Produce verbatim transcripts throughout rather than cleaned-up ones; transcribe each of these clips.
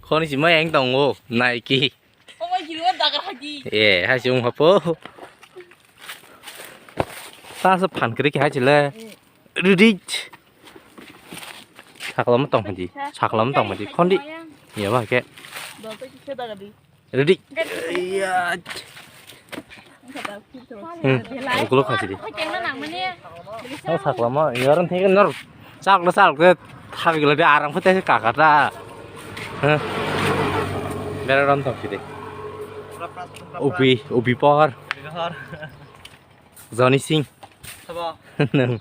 Khoni si mai ang tongo, Nike. Omo gini o dagar hagi. Eh, hai si wng hapo. Ta sa phan kri ki hai chile. Ready. Saklam tong haji. Saklam tong haji. Khondi. Iya ba ke. Dol to kisa dagar di. Ready. Iya. Hmm, ukuluk khasi di. Oh, saklama, yaran thik nor. Chak lo chak ke thak gila di arang phote se kaka ta. Hah. Bera ram thok sidi. Ubi, ubi pohar. Johnny Singh. Sabo. Nang.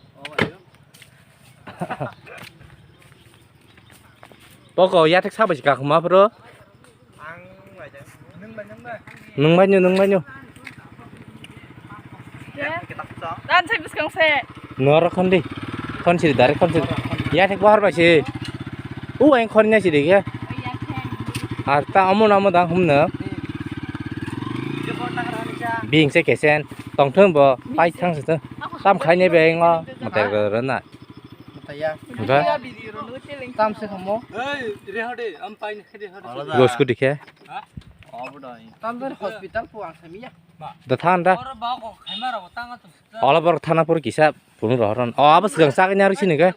Poko yathek sabai si kakuma bro. Ang bai jang. Nwng bai, nwng bai. Nwng bai nyo, nwng bai nyo. Dan sai bwskang se. Noro khondi. Khon siri, direct khon siri. Yathek bahar bai si. U ang khon nya siri ke. Ar ta omo namo dang humna. Bing se kesen. Tongthung bo pai thang se. Tam khai ne beng o. Mater na. Mata ya. Enggak. Tam se kamo. Hei, reha de, am pai ne, reha de. Lo scooty khe. Tam ber hospital pu ang sami ya. Da than da. Oro ba ko khaima ro tang atum. Ola bor thana por kisa punu rohoron. O abo sgang sa nya ri sini ke.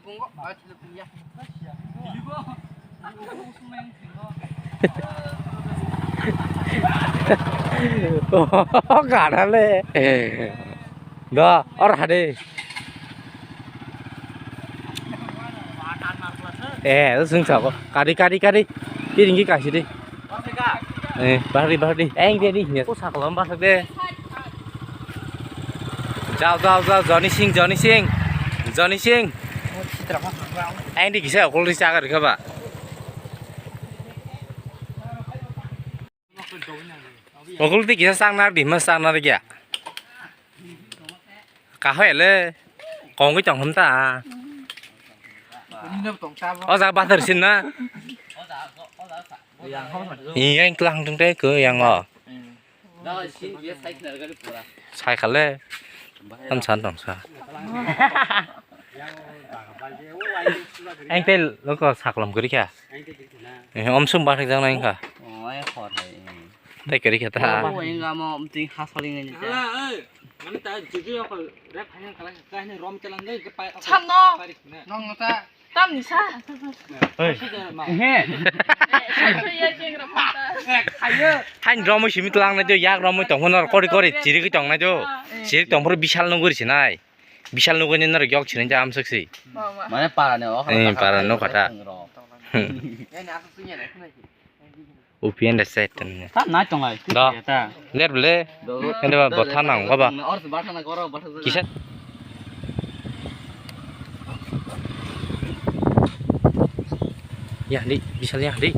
O gada le. Da, or hade. Eh, itu sing sabo. Kari, kari, kari. Piring ki kasi di. Eh, bahari, bahari. Eh, dia di. Ko saklam basak de. Jao, jao, jao, Johnny Singh, Johnny Singh. Johnny Singh. Eh, di kisa okol di sagar ka ba. Okol di kisa sang nar di mas sang nar kya. Kahoi le kongwi tong hwn ta. O jaga bathar sin na. Yang klang tung tei ko yang o. Sai khale. An san tong sa. Ang tei loko saklam guri kha. Om sum bathak jang nai kha. Tei kari khe ta. Samno. Tamni sa. Hain romwi simi tlang nai, yak romwi tong phano kori kori chirik tong nai do. Chirik tong phuru bisal nuguri sinai. Bisal nuguri nai norok yok sinai amsuk si. Mane para ne o. Eh, para no kata. Upian da set tanya. Ta nai tonglai. Da. Ler bele. Ende ba botha nang ba ba. Kisa. Ya di, bisa ya di.